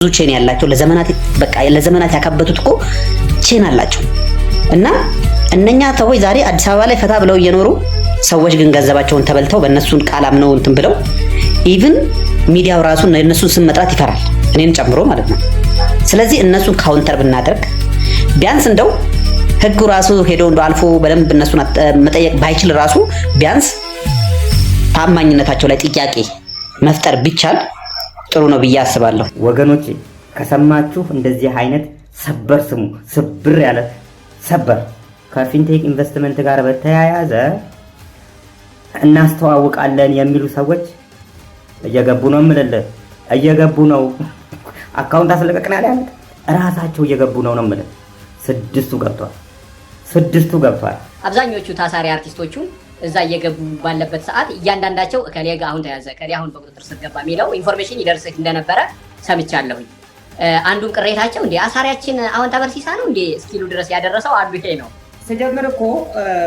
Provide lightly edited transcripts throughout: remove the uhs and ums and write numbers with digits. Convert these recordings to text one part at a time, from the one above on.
ብዙ chain ያላቸው ለዘመናት፣ በቃ ለዘመናት ያካበቱት እኮ chain አላቸው። እና እነኛ ሰዎች ዛሬ አዲስ አበባ ላይ ፈታ ብለው እየኖሩ፣ ሰዎች ግን ገንዘባቸውን ተበልተው በእነሱን ቃል አምነው እንትን ብለው even ሚዲያው ራሱ የእነሱን ስም መጥራት ይፈራል፣ እኔን ጨምሮ ማለት ነው። ስለዚህ እነሱን counter ብናደርግ፣ ቢያንስ እንደው ህጉ ራሱ ሄዶ እንደው አልፎ በደንብ እነሱን መጠየቅ ባይችል ራሱ ቢያንስ ታማኝነታቸው ላይ ጥያቄ መፍጠር ቢቻል ጥሩ ነው ብዬ አስባለሁ። ወገኖቼ፣ ከሰማችሁ እንደዚህ አይነት ሰበር ስሙ፣ ስብር ያለ ሰበር። ከፊንቴክ ኢንቨስትመንት ጋር በተያያዘ እናስተዋውቃለን የሚሉ ሰዎች እየገቡ ነው የምልልህ፣ እየገቡ ነው። Account አስለቀቅናል ያሉት እራሳቸው እየገቡ ነው ነው የምልህ። ስድስቱ ገብቷል፣ ስድስቱ ገብቷል። አብዛኞቹ ታሳሪ አርቲስቶቹ እዛ እየገቡ ባለበት ሰዓት እያንዳንዳቸው እከሌ ጋ አሁን ተያዘ፣ እከሌ አሁን በቁጥጥር ስር ገባ የሚለው information ይደርስህ እንደነበረ ሰምቻለሁኝ። አንዱም ቅሬታቸው እንዴ አሳሪያችን አሁን ተበርሲሳ ነው እንዴ እስኪሉ ድረስ ያደረሰው አንዱ ይሄ ነው። ስጀምር እኮ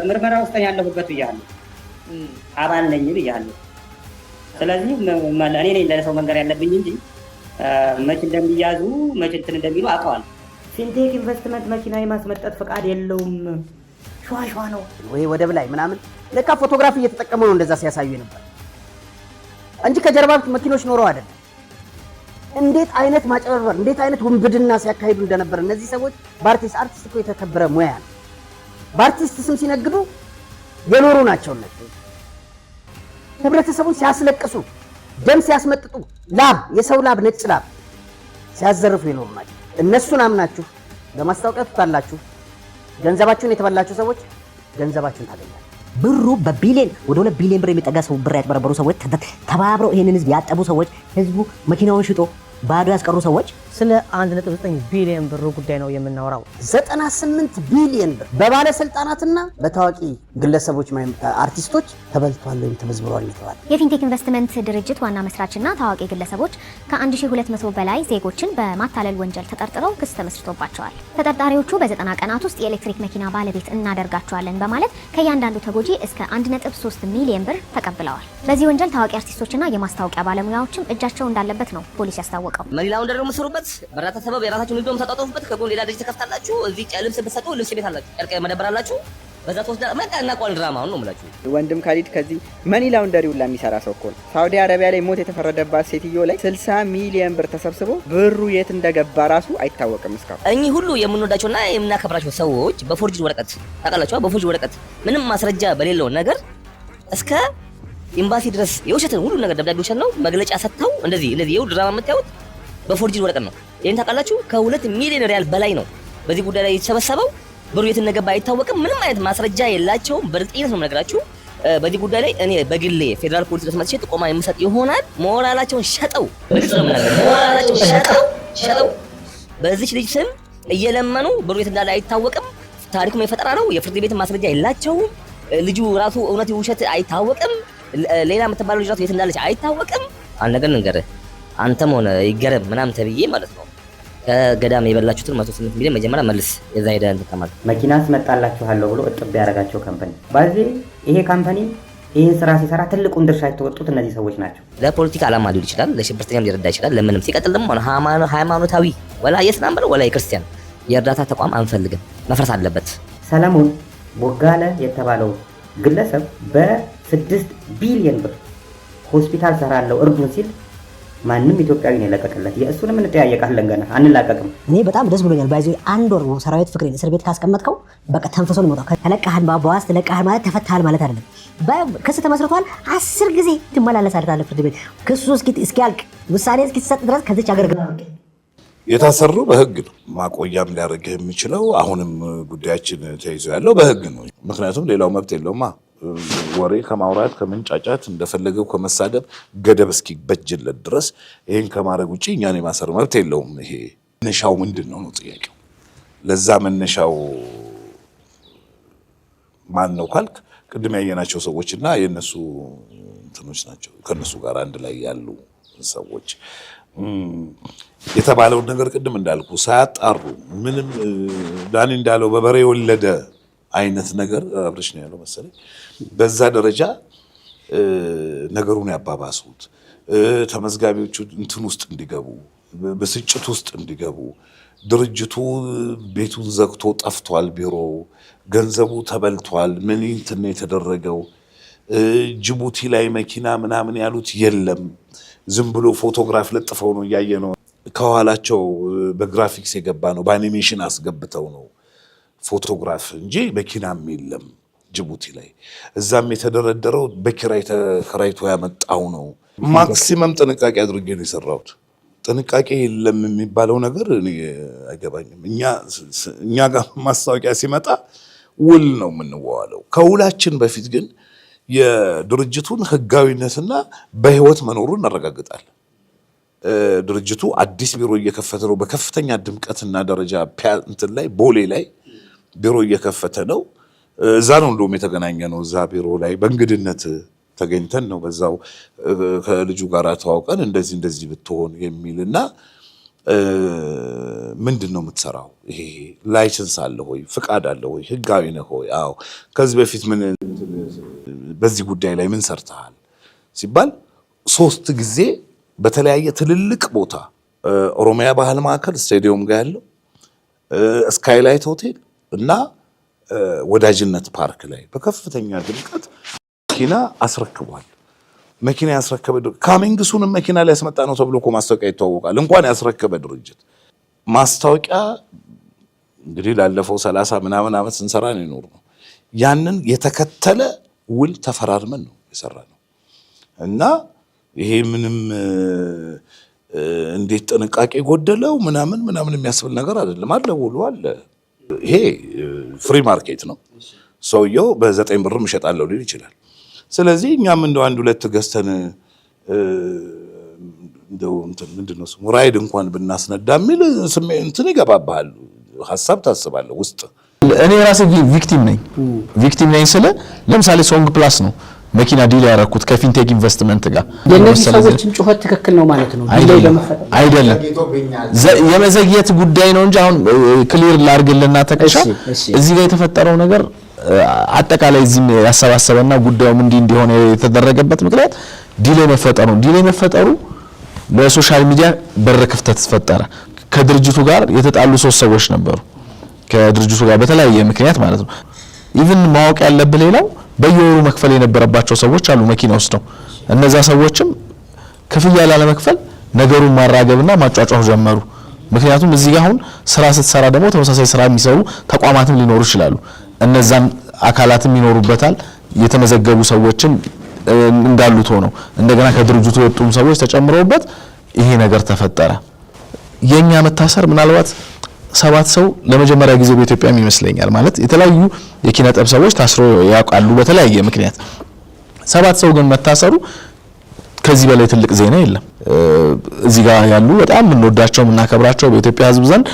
ምርመራ ውስጥ ያለሁበት ብያለሁ፣ አባል ነኝ ብያለሁ። ስለዚህ እኔ ነኝ ለሰው መንገር ያለብኝ እንጂ መች እንደሚያዙ መች እንትን እንደሚሉ አውቀዋለሁ። ፊንቴክ ኢንቨስትመንት መኪና የማስመጣት ፈቃድ የለውም። ሸዋሸዋ ነው። ወይ ወደብ ላይ ምናምን ለካ ፎቶግራፊ እየተጠቀሙ ነው እንደዛ ሲያሳዩ ነበር እንጂ ከጀርባ መኪኖች ኖረው አይደለም። እንዴት አይነት ማጭበርበር፣ እንዴት አይነት ውንብድና ሲያካሂዱ እንደነበር እነዚህ ሰዎች። በአርቲስት፣ አርቲስት እኮ የተከበረ ሙያ ነው። በአርቲስት ስም ሲነግዱ የኖሩ ናቸው። እነዚህ ህብረተሰቡን ሲያስለቅሱ፣ ደም ሲያስመጥጡ፣ ላብ፣ የሰው ላብ፣ ነጭ ላብ ሲያዘርፉ የኖሩ ናቸው። እነሱን አምናችሁ በማስታወቂያ ትታላችሁ ገንዘባችሁን የተበላችሁ ሰዎች ገንዘባችሁን ታገኛላችሁ። ብሩ በቢሊዮን፣ ወደ 2 ቢሊዮን ብር የሚጠጋ ሰው ብር ያጭበረበሩ ሰዎች፣ ተባብረው ይህንን ህዝብ ያጠቡ ሰዎች፣ ህዝቡ መኪናውን ሽጦ ባዶ ያስቀሩ ሰዎች። ስለ 1.9 ቢሊዮን ብሩ ጉዳይ ነው የምናወራው። 98 ቢሊዮን ብር በባለስልጣናትና በታዋቂ ግለሰቦች ወይም አርቲስቶች ተበልቷል ወይም ተመዝብሯል የተባለ። የፊንቴክ ኢንቨስትመንት ድርጅት ዋና መስራችና ታዋቂ ግለሰቦች ከ1200 በላይ ዜጎችን በማታለል ወንጀል ተጠርጥረው ክስ ተመስርቶባቸዋል። ተጠርጣሪዎቹ በ90 ቀናት ውስጥ የኤሌክትሪክ መኪና ባለቤት እናደርጋቸዋለን በማለት ከእያንዳንዱ ተጎጂ እስከ 1.3 ሚሊዮን ብር ተቀብለዋል። በዚህ ወንጀል ታዋቂ አርቲስቶችና የማስታወቂያ ባለሙያዎችም እጃቸው እንዳለበት ነው ፖሊስ ያስታወቀው። Money laundry ነው የምትሰሩበት። በእርዳታ ሰበብ የራሳችሁን ንግድ ነው የምታጧጡፉበት። ከጎን ሌላ ድርጅት ተከፍታላችሁ። እዚህ ልብስ ብትሰጡ ልብስ ቤት አላችሁ፣ ጨርቅ መደብር አላችሁ። በዛ ተወስዳ በቃ እናውቀዋለን። ድራማውን ነው የምላችሁ። ወንድም ካሊድ ከዚህ money laundry ሁላ የሚሰራ ሰው እኮ ነው። ሳውዲ አረቢያ ላይ ሞት የተፈረደባት ሴትዮ ላይ 60 ሚሊዮን ብር ተሰብስቦ ብሩ የት እንደገባ ራሱ አይታወቅም እስካሁን። እኚህ ሁሉ የምንወዳቸውና የምናከብራቸው ሰዎች በ forged ወረቀት ታውቃላችሁ፣ በ forged ወረቀት ምንም ማስረጃ በሌለው ነገር እስከ ኤምባሲ ድረስ የውሸትን ሁሉ ነገር፣ ደብዳቤ ውሸት ነው፣ መግለጫ ሰጥተው እንደዚህ እንደዚህ ይኸው ድራማ የምታዩት በ forged ወረቀት ነው። ይህን ታውቃላችሁ። ከ2 ሚሊዮን ሪያል በላይ ነው በዚህ ጉዳይ ላይ የተሰበሰበው። ብሩ የት እንደገባ አይታወቅም። ምንም አይነት ማስረጃ የላቸውም። በእርግጠኝነት ነው የምነግራችሁ። በዚህ ጉዳይ ላይ እኔ በግሌ ፌዴራል ፖሊስ ድረስ መጥቼ ጥቆማ የምሰጥ ይሆናል። ሞራላቸውን ሸጠው፣ በግልጽ ነው የምናገረው። ሞራላቸውን ሸጠው ሸጠው በዚች ልጅ ስም እየለመኑ ብሩ የት እንዳለ አይታወቅም። ታሪኩም የፈጠራ ነው። የፍርድ ቤት ማስረጃ የላቸውም። ልጁ ራሱ እውነት ውሸት አይታወቅም። ሌላ የምትባለው ልጅ ራሱ የት እንዳለች አይታወቅም። አንድ ነገር ልንገርህ፣ አንተም ሆነ ይገረም ምናምን ተብዬ ማለት ነው፣ ከገዳም የበላችሁትን 108 ሚሊዮን መጀመሪያ መልስ። የዛ ሄደህ እንትን ከማለት መኪና አስመጣላችኋለሁ ብሎ እጥብ ያደረጋቸው company በዚህ ይሄ company ይህን ስራ ሲሰራ ትልቁን ድርሻ የተወጡት እነዚህ ሰዎች ናቸው። ለፖለቲካ ዓላማ ሊውል ይችላል፣ ለሽብርተኛም ሊረዳ ይችላል። ለምንም ሲቀጥል ደግሞ ሃይማኖታዊ ወላ የእስላም በለው ወላ የክርስቲያን የእርዳታ ተቋም አንፈልግም፣ መፍረስ አለበት። ሰለሞን ቦጋለ የተባለው ግለሰብ በ6 ቢሊዮን ብር ሆስፒታል ሰራለው እርዱን ሲል ማንም ኢትዮጵያዊ ነው የለቀቀለት። የእሱንም እንጠያየቃለን፣ ገና አንላቀቅም። እኔ በጣም ደስ ብሎኛል። By the way አንድ ወር ሰራዊት ፍቅሬን እስር ቤት ካስቀመጥከው በቃ ተንፍሶ ነው የሚወጣው። ተለቀሃል፣ በዋስ ተለቀሃል ማለት ተፈታሃል ማለት አይደለም። ክስ ተመስርቷል። 10 ጊዜ ትመላለሳለህ ፍርድ ቤት ክሱ እስኪያልቅ፣ ውሳኔ እስኪሰጥ ድረስ ከዚች ሀገር የታሰረው በህግ ነው። ማቆያም ሊያደርግህ የሚችለው አሁንም ጉዳያችን ተይዞ ያለው በህግ ነው። ምክንያቱም ሌላው መብት የለውማ። ወሬ ከማውራት፣ ከመንጫጫት፣ እንደፈለገው ከመሳደብ ገደብ እስኪበጅለት ድረስ ይህን ከማድረግ ውጭ እኛን የማሰር መብት የለውም። ይሄ መነሻው ምንድን ነው ነው ጥያቄው። ለዛ መነሻው ማን ነው ካልክ ቅድም ያየናቸው ሰዎች እና የእነሱ እንትኖች ናቸው። ከእነሱ ጋር አንድ ላይ ያሉ ሰዎች የተባለውን ነገር ቅድም እንዳልኩ ሳያጣሩ ምንም፣ ዳኒ እንዳለው በበሬ የወለደ አይነት ነገር፣ አብረሽ ነው ያለው መሰለኝ። በዛ ደረጃ ነገሩን ያባባሱት፣ ተመዝጋቢዎቹ እንትን ውስጥ እንዲገቡ፣ ብስጭት ውስጥ እንዲገቡ፣ ድርጅቱ ቤቱን ዘግቶ ጠፍቷል፣ ቢሮው ገንዘቡ ተበልቷል፣ ምን እንትን ነው የተደረገው፣ ጅቡቲ ላይ መኪና ምናምን ያሉት የለም፣ ዝም ብሎ ፎቶግራፍ ለጥፈው ነው እያየ ነው። ከኋላቸው በግራፊክስ የገባ ነው፣ በአኒሜሽን አስገብተው ነው ፎቶግራፍ እንጂ መኪናም የለም ጅቡቲ ላይ። እዛም የተደረደረው በኪራይ ተከራይቶ ያመጣው ነው። Maximum ጥንቃቄ አድርጌ ነው የሰራሁት። ጥንቃቄ የለም የሚባለው ነገር እኔ አይገባኝም። እኛ ጋር ማስታወቂያ ሲመጣ ውል ነው የምንዋዋለው። ከውላችን በፊት ግን የድርጅቱን ህጋዊነትና በህይወት መኖሩን እናረጋግጣለን። ድርጅቱ አዲስ ቢሮ እየከፈተ ነው። በከፍተኛ ድምቀትና ደረጃ እንትን ላይ፣ ቦሌ ላይ ቢሮ እየከፈተ ነው። እዛ ነው እንደውም የተገናኘ ነው። እዛ ቢሮ ላይ በእንግድነት ተገኝተን ነው በዛው ከልጁ ጋር ተዋውቀን እንደዚህ እንደዚህ ብትሆን የሚል እና ምንድን ነው የምትሰራው? ይሄ license አለ ወይ? ፍቃድ አለ ወይ? ህጋዊ ነህ ወይ? አዎ። ከዚህ በፊት ምን በዚህ ጉዳይ ላይ ምን ሰርተሃል ሲባል 3 ጊዜ በተለያየ ትልልቅ ቦታ፣ ኦሮሚያ ባህል ማዕከል ስቴዲየም ጋር ያለው፣ ስካይላይት ሆቴል እና ወዳጅነት ፓርክ ላይ በከፍተኛ ድምቀት መኪና አስረክቧል። መኪና ያስረከበ፣ coming soon ም መኪና ሊያስመጣ ነው ተብሎ እኮ ማስታወቂያ ይተዋወቃል። እንኳን ያስረከበ ድርጅት ማስታወቂያ እንግዲህ ላለፈው 30 ምናምን ዓመት ስንሰራ ነው የኖርነው። ያንን የተከተለ ውል ተፈራርመን ነው የሰራነው እና ይሄ ምንም እንዴት ጥንቃቄ ጎደለው ምናምን ምናምን የሚያስብል ነገር አይደለም። አለ፣ ውሉ አለ። ይሄ free market ነው። ሰውየው በ9 ብርም እሸጣለሁ ሊል ይችላል። ስለዚህ እኛም እንደው አንድ ሁለት ገዝተን እንደው እንትን ምንድን ነው ስሙ ራይድ እንኳን ብናስነዳ የሚል እንትን ይገባብሃል፣ ሀሳብ ታስባለህ ውስጥ። እኔ ራሴ victim ነኝ። Victim ነኝ ስለ ለምሳሌ ሶንግ ፕላስ ነው መኪና deal ያደረኩት ከፊንቴክ ኢንቨስትመንት ጋር። የእነዚህ ሰዎችም ጩኸት ትክክል ነው ማለት ነው? Delay አይደለም። በመፈጠር አይደለም፣ የመዘግየት ጉዳይ ነው እንጂ አሁን clear ላርግልና ተቀሻ እዚህ ጋር የተፈጠረው ነገር አጠቃላይ እዚህም ያሰባሰበና ጉዳዩም እንዲህ እንዲሆን የተደረገበት ምክንያት delay መፈጠሩ ነው። Delay መፈጠሩ ለ social media በር ክፍተት ፈጠረ። ከድርጅቱ ጋር የተጣሉ ሶስት ሰዎች ነበሩ። ከድርጅቱ ጋር በተለያየ ምክንያት ማለት ነው። Even ማወቅ ያለብህ ሌላው በየወሩ መክፈል የነበረባቸው ሰዎች አሉ መኪና ወስደው። እነዛ ሰዎችም ክፍያ ላለመክፈል ነገሩን ማራገብና ማጯጯህ ጀመሩ። ምክንያቱም እዚህ ጋር አሁን ስራ ስትሰራ ደግሞ ተመሳሳይ ስራ የሚሰሩ ተቋማትም ሊኖሩ ይችላሉ። እነዛም አካላትም ይኖሩበታል። የተመዘገቡ ሰዎችም እንዳሉት ሆነው እንደገና ከድርጅቱ የወጡም ሰዎች ተጨምረውበት ይሄ ነገር ተፈጠረ። የኛ መታሰር ምናልባት ሰባት ሰው ለመጀመሪያ ጊዜ በኢትዮጵያም ይመስለኛል። ማለት የተለያዩ የኪነ ጥበብ ሰዎች ታስሮ ያውቃሉ በተለያየ ምክንያት። ሰባት ሰው ግን መታሰሩ ከዚህ በላይ ትልቅ ዜና የለም። እዚህ ጋር ያሉ በጣም የምንወዳቸው፣ የምናከብራቸው፣ በኢትዮጵያ ሕዝብ ዘንድ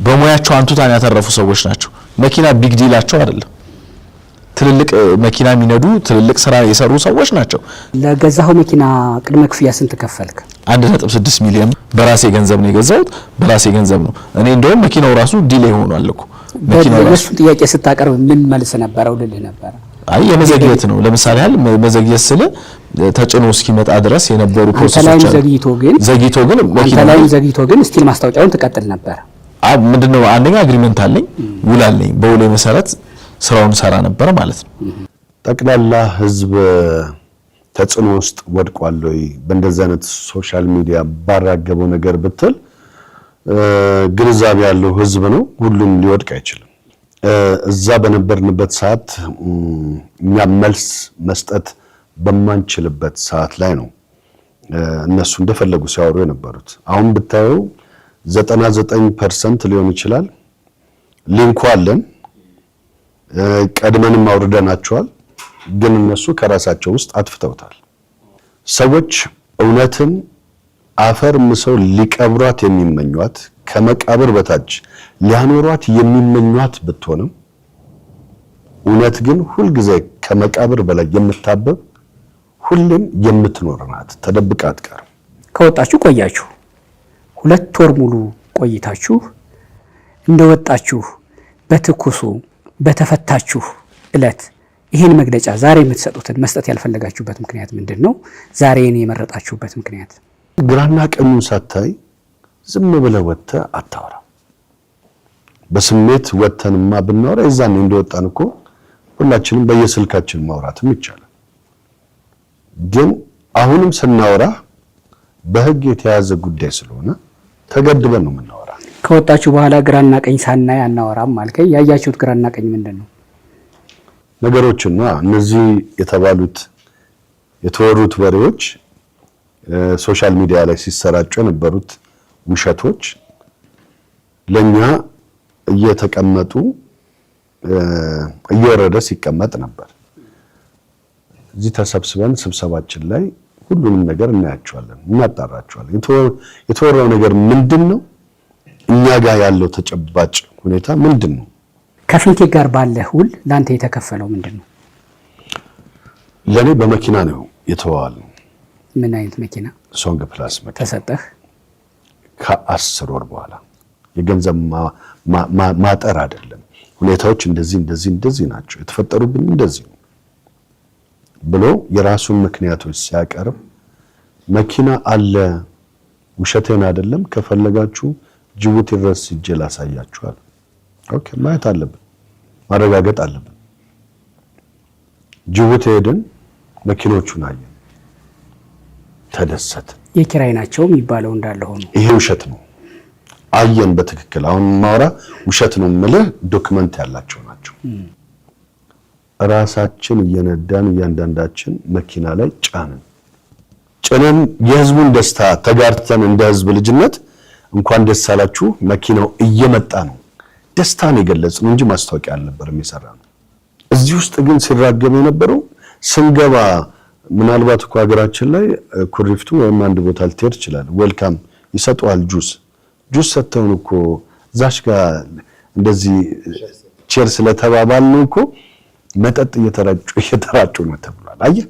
በሙያቸው አንቱታን ያተረፉ ሰዎች ናቸው። መኪና big deal ኣቸው አይደለም። ትልልቅ መኪና የሚነዱ፣ ትልልቅ ስራ የሰሩ ሰዎች ናቸው። ለገዛኸው መኪና ቅድመ ክፍያ ስንት ከፈልክ? 1.6 ሚሊዮን በራሴ ገንዘብ ነው የገዛሁት። በራሴ ገንዘብ ነው። እኔ እንደውም መኪናው ራሱ delay ሆኗል እኮ መኪናው ራሱ። የእሱን ጥያቄ ስታቀርብ ምን መልስ ነበረው ልልህ ነበረ? አይ፣ የመዘግየት ነው። ለምሳሌ ያህል መዘግየት ስል ተጭኖ እስኪመጣ ድረስ የነበሩ አንተ process ኦች ላይም አሉ። ዘግይቶ ግን ዘግይቶ ግን አንተ መኪናው ላይም ዘግይቶ ግን still ማስታወቂያውን ትቀጥል ነበር። ምንድነው፣ አንደኛ agreement አለኝ፣ ውል አለኝ። በውሌ መሰረት ስራውን ሰራ ነበር ማለት ነው። ጠቅላላ ህዝብ ተጽዕኖ ውስጥ ወድቋል ወይ በእንደዚህ አይነት social media ባራገበው ነገር ብትል ግንዛቤ ያለው ህዝብ ነው። ሁሉም ሊወድቅ አይችልም። እዛ በነበርንበት ሰዓት እኛ መልስ መስጠት በማንችልበት ሰዓት ላይ ነው እነሱ እንደፈለጉ ሲያወሩ የነበሩት። አሁን ብታየው 99% ሊሆን ይችላል link ኡ አለን፣ ቀድመንም አውርደናቸዋል። ግን እነሱ ከራሳቸው ውስጥ አጥፍተውታል። ሰዎች እውነትን አፈር ምሰው ሊቀብሯት የሚመኟት፣ ከመቃብር በታች ሊያኖሯት የሚመኟት ብትሆንም እውነት ግን ሁልጊዜ ከመቃብር በላይ የምታብብ፣ ሁሌም የምትኖር ናት። ተደብቃ አትቀርም። ከወጣችሁ ቆያችሁ። 2 ወር ሙሉ ቆይታችሁ እንደወጣችሁ በትኩሱ በተፈታችሁ እለት ይህን መግለጫ ዛሬ የምትሰጡትን መስጠት ያልፈለጋችሁበት ምክንያት ምንድን ነው? ዛሬን የመረጣችሁበት ምክንያት? ግራና ቀኙን ሳታይ ዝም ብለህ ወጥተህ አታወራም። በስሜት ወጥተንማ ብናወራ የዛኔ እንደወጣን እኮ ሁላችንም በየስልካችን ማውራትም ይቻላል። ግን አሁንም ስናወራ በህግ የተያዘ ጉዳይ ስለሆነ ተገድበን ነው የምናወራ። ከወጣችሁ በኋላ ግራና ቀኝ ሳናይ አናወራም አልከኝ። ያያችሁት ግራና ቀኝ ምንድን ነው? ነገሮችን ነው፣ እነዚህ የተባሉት የተወሩት ወሬዎች፣ social media ላይ ሲሰራጩ የነበሩት ውሸቶች ለኛ እየተቀመጡ፣ እየወረደ ሲቀመጥ ነበር። እዚህ ተሰብስበን ስብሰባችን ላይ ሁሉንም ነገር እናያቸዋለን፣ እናጣራቸዋለን። የተወራው ነገር ምንድን ነው? እኛ ጋር ያለው ተጨባጭ ሁኔታ ምንድን ነው? ከፊንቴክ ጋር ባለህ ውል ለአንተ የተከፈለው ምንድን ነው? ለእኔ በመኪና ነው የተዋዋልነው። ምን አይነት መኪና? ሶንግ ፕላስ መኪና። ተሰጠህ? ከ10 ወር በኋላ። የገንዘብ ማጠር አይደለም። ሁኔታዎች እንደዚህ እንደዚህ እንደዚህ ናቸው የተፈጠሩብኝ፣ እንደዚህ ነው ብሎ የራሱን ምክንያቶች ሲያቀርብ መኪና አለ፣ ውሸቴን አይደለም፣ ከፈለጋችሁ ጅቡቲ ድረስ ሂጄ ላሳያችኋል። Okay፣ ማየት አለብን፣ ማረጋገጥ አለብን። ጅቡቲ ሄድን፣ መኪኖቹን አየን፣ ተደሰትን። የኪራይ ናቸው የሚባለው እንዳለ ሆኖ። ይሄ ውሸት ነው። አየን በትክክል። አሁን ማውራ ውሸት ነው የምልህ document ያላቸው ናቸው። ራሳችን እየነዳን እያንዳንዳችን መኪና ላይ ጫንን። ጭነን የህዝቡን ደስታ ተጋርተን እንደ ህዝብ ልጅነት እንኳን ደስ አላችሁ፣ መኪናው እየመጣ ነው፣ ደስታን የገለጽነው እንጂ ማስታወቂያ አልነበረም የሰራነው። እዚህ ውስጥ ግን ሲራገብ የነበረው ስንገባ ምናልባት እኮ ሀገራችን ላይ ኩሪፍቱ ወይም አንድ ቦታ ልትሄድ ይችላል። Welcome ይሰጠዋል። Juice juice ሰጥተውን እኮ እዛች ጋር እንደዚህ cheers ስለተባባልን እኮ መጠጥ እየተራጩ እየተራጩ ነው ተብሏል። አየህ።